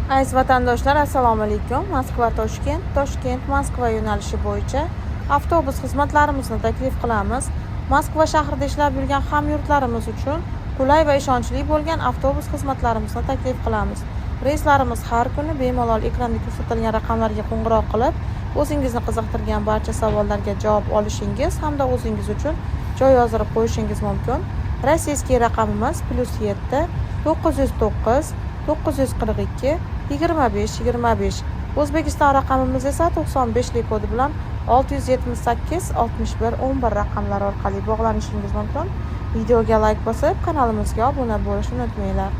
Aziz vatandoshlar, assalomu alaykum. Moskva Toshkent, Toshkent Moskva yo'nalishi bo'yicha avtobus xizmatlarimizni taklif qilamiz. Moskva shahrida ishlab yurgan hamyurtlarimiz uchun qulay va ishonchli bo'lgan avtobus xizmatlarimizni taklif qilamiz. Reyslarimiz har kuni. Bemalol ekranda ko'rsatilgan raqamlarga qo'ng'iroq qilib, o'zingizni qiziqtirgan barcha savollarga javob olishingiz hamda o'zingiz uchun joy yozdirib qo'yishingiz mumkin. Российский raqamimiz +7 909 942 25 25. O'zbekiston raqamimiz esa 95lik kodi bilan 678 61 11 raqamlari orqali bog'lanishingiz mumkin. Videoga layk bosib, kanalimizga obuna bo'lishni unutmanglar.